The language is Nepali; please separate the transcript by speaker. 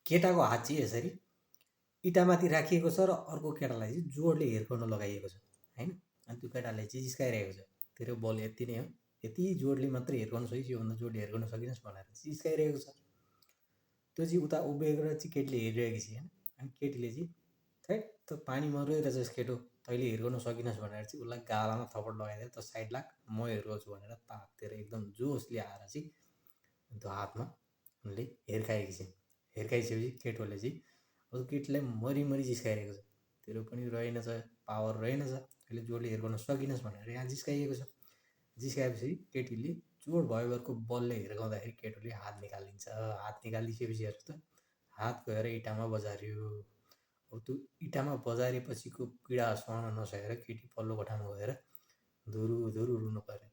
Speaker 1: केटाको हात चाहिँ यसरी इँटामाथि राखिएको छ र अर्को केटालाई चाहिँ जोडले हिर्काउन लगाइएको छ होइन। अनि त्यो केटाले चाहिँ जिस्काइरहेको छ, तेरो बल यति नै हो, यति जोडले मात्रै हिर्काउन सकिस्, योभन्दा जोडले हिर्काउन सकिनस् भनेर जिस्काइरहेको छ। त्यो चाहिँ उता उभिएर चाहिँ केटीले हेरिरहेको छ होइन। अनि केटीले चाहिँ खै त पानीमा रहेछ केटो, तैँले हिर्काउन सकिनस् भनेर चाहिँ उसलाई गालामा थपड लगाइदिएर त साइड लाग, म हिर्काउँछु भनेर तातेर एकदम जोसले आएर चाहिँ त्यो हातमा उनले हिर्काएकी छिन्। हिर्काइसकेपछि केटोले चाहिँ अब केटीलाई मरिमरि जिस्काइरहेको छ, तेरो पनि रहेनछ पावर रहेनछ, अहिले जोडले हिर्काउन सकिनस् भनेर यहाँ जिस्काइएको छ। जिस्काएपछि केटीले जोड भयोभरको बलले हिर्काउँदाखेरि केटोले हात निकालिदिन्छ। हात निकालिदिसकेपछि हेर्छु त हात गएर इँटामा बजार्यो। अब त्यो इँटामा बजारेपछिको पीडा सहन नसकेर केटी पल्लो कोठामा गएर धुरु धुरु रुनु पर्यो।